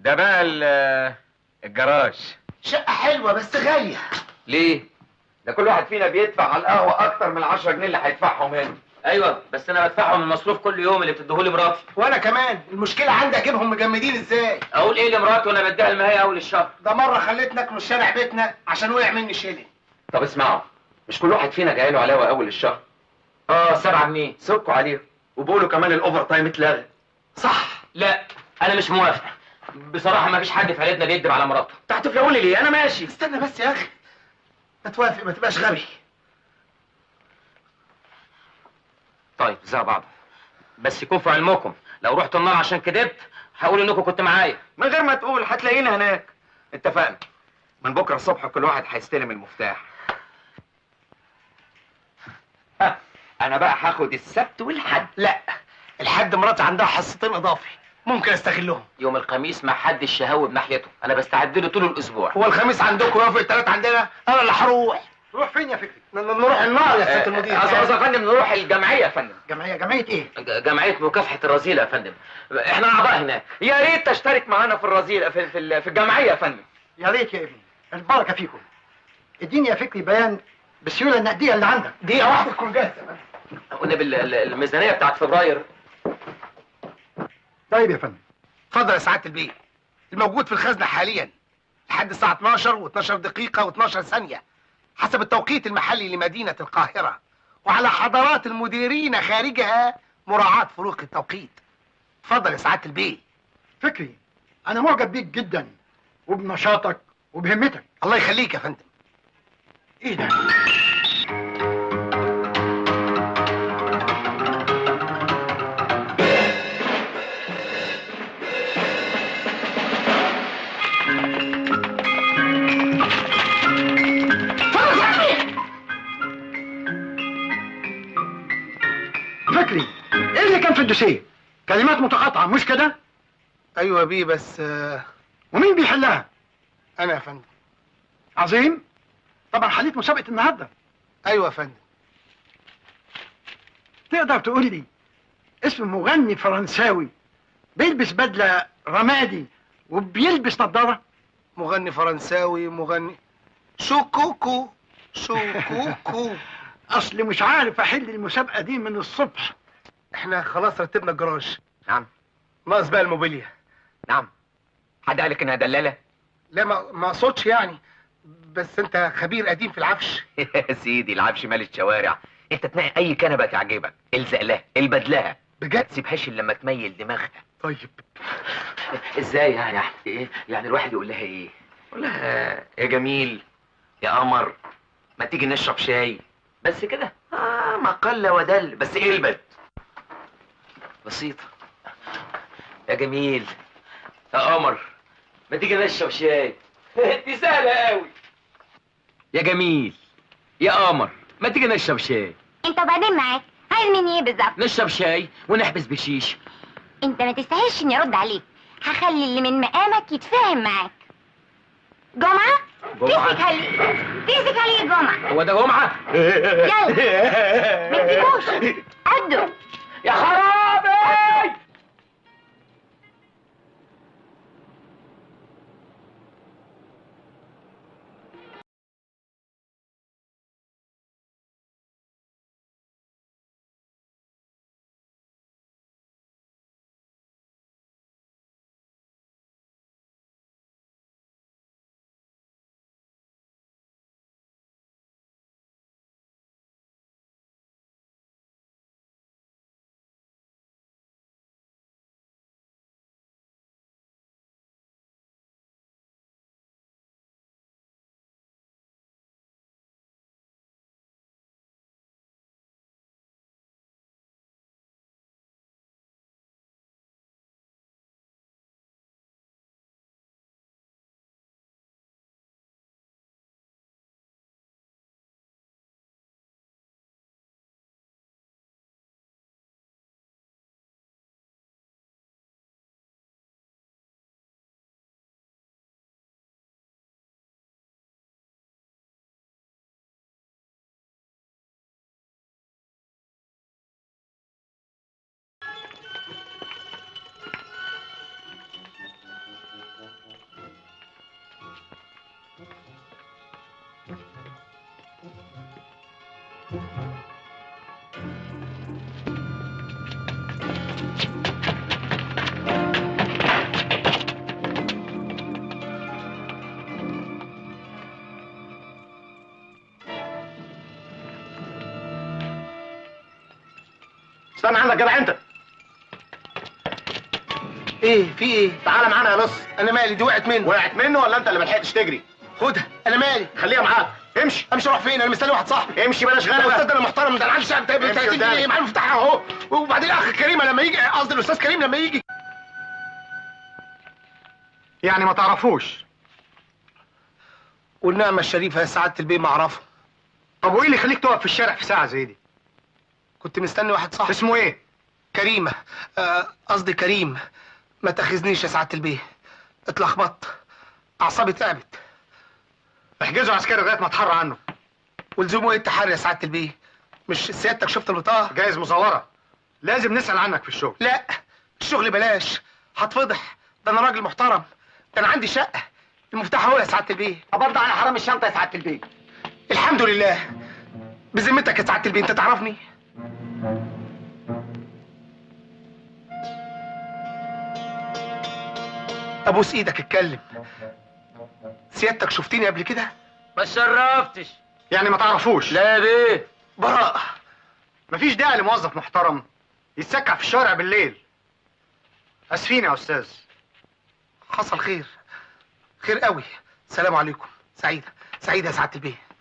ده بقى الجراج. شقه حلوة بس غالية. ليه؟ ده كل واحد فينا بيدفع على القهوة اكتر من 10 جنيه اللي هيدفعهم هنا. ايوه بس انا بدفعهم المصروف كل يوم اللي بتديهولي مراتي. وانا كمان المشكلة عندي اجيبهم مجمدين ازاي؟ اقول ايه لمراتي وانا بديها المهيه اول الشهر؟ ده مرة خليتنا ناكل الشارع بيتنا عشان وقع مني شيلين. طب اسمعوا، مش كل واحد فينا جاي له علاوه اول الشهر؟ 7 جنيه. سكوا عليهم وبقولوا كمان ال overtime اتلغى. صح. لا انا مش موافق بصراحة، ما فيش حد في عيلتنا بيكذب على مراته. انت هتفلقوني ليه؟ انا ماشي. استنى بس يا اخي، ما توافق، ما تبقاش غبي. طيب زي بعض، بس يكون في علمكم لو رحت النار عشان كدبت هقول انكم كنت معايا. من غير ما تقول هتلاقينا هناك. اتفقنا، من بكره الصبح كل واحد هيستلم المفتاح. انا بقى هاخد السبت والحد. لا الحد مراتي عندها حصتين اضافي ممكن استغلهم. يوم الخميس ما حدش يهوب ناحيته، انا بستعد له طول الاسبوع. هو الخميس عندكم يوافق الثلاث عندنا؟ انا اللي هروح. تروح فين يا فكري؟ نروح النار يا سيادة المدير. قصدي يا فندم نروح الجمعية يا فندم. جمعية؟ جمعية ايه؟ جمعية مكافحة الرذيلة يا فندم، احنا اعضاء هناك. يا ريت تشترك معانا في الرذيلة في الجمعية يا فندم. يا ريت يا ابني، البركة فيكم. اديني يا فكري بيان بالسيوله النقدية اللي عندك. دقيقة واحدة تكون جاهزة. قلنا بالميزانيه بتاعت فبراير. طيب يا فندم. اتفضل يا سعادة البيه. الموجود في الخزنة حاليا لحد الساعة 12 و12 دقيقة و12 ثانية حسب التوقيت المحلي لمدينة القاهرة، وعلى حضارات المديرين خارجها مراعاة فروق التوقيت. اتفضل يا سعادة البيه. فكري انا معجب بيك جدا وبنشاطك وبهمتك. الله يخليك يا فندم. ايه ده؟ فكري ايه اللي كان في الدوسيه؟ كلمات متقاطعه مش كده؟ ايوه يا بيه بس ومين بيحلها؟ انا يا فندم. عظيم. طبعا حليت مسابقة النهارده. ايوه يا فندم. تقدر تقول لي اسم مغني فرنساوي بيلبس بدله رمادي وبيلبس نظاره؟ مغني فرنساوي، مغني شوكوكو شوكوكو. اصل مش عارف احل المسابقة دي من الصبح. احنا خلاص رتبنا الجراج. نعم. ناقص بقى الموبيليا. نعم. حد قالك انها دلالة؟ لا ما اقصدش يعني، بس انت خبير قديم في العفش. يا سيدي العفش مال الشوارع، انت تنقي اي كنبة تعجبك الزق لها البد لها. بجد؟ تسيبهاش الا لما تميل دماغها. طيب ازاي يعني؟ ايه يعني الواحد يقول لها ايه؟ يقول لها يا جميل يا قمر ما تيجي نشرب شاي. بس كده؟ ما قل ودل، بس البد. بسيطة. يا جميل يا قمر ما تيجي نشرب شاي. دي سهلة قوي. يا جميل يا قمر ما تيجي نشرب شاي. انت وبعدين معاك عايز مني ايه بالظبط؟ نشرب شاي ونحبس بشيش. انت ما تستاهلش اني ارد عليك، هخلي اللي من مقامك يتفاهم معاك. جمعة؟ تمسك عليه جمعة. هو ده جمعة؟ يلا ما تسيبوش قده. يا خرابي. استنى عندك جدع انت. ايه في ايه؟ تعالى معانا يا نص. انا مالي، دي وقعت منه. وقعت منه ولا انت اللي ما لحقتش تجري؟ خدها، انا مالي، خليها معاك. امشي. امشي اروح فين؟ انا مستني واحد صاحبي. امشي بلاش غلبه. يا استاذ انا محترم، ده انا عندي شقه ب 30 جنيه معايا المفتاح اهو. وبعدين الاخ كريمة لما يجي، قصدي الاستاذ كريم لما يجي. يعني ما تعرفوش؟ والنعمة الشريفة يا سعادة البيه ما اعرفه. طب وايه اللي يخليك تقف في الشارع في ساعة زي دي؟ كنت مستني واحد صاحبي. اسمه ايه؟ كريمة، قصدي كريم. ما تاخذنيش يا سعادة البيه، اتلخبطت، اعصابي تعبت. احجزوا عسكري لغاية ما اتحرى عنه. ولزومه ايه التحري يا سعادة البيه؟ مش سيادتك شفت البطاقة؟ جايز مزوره، لازم نسال عنك في الشغل. لا الشغل بلاش، هتفضح. ده انا راجل محترم، ده انا عندي شقه. المفتاح اهو يا سعادة البيه. قبضت على حرام الشنطة يا سعادة البيه. الحمد لله. بذمتك يا سعادة البيه انت تعرفني؟ ابوس ايدك اتكلم. سيادتك شفتيني قبل كده؟ ما شرفتش. يعني ما تعرفوش؟ لا يا بيه. براءة. مفيش داعي لموظف محترم يتسكع في الشارع بالليل. اسفين يا استاذ. حصل خير، خير قوي. سلام عليكم. سعيدة، سعيدة يا سعادة البيه.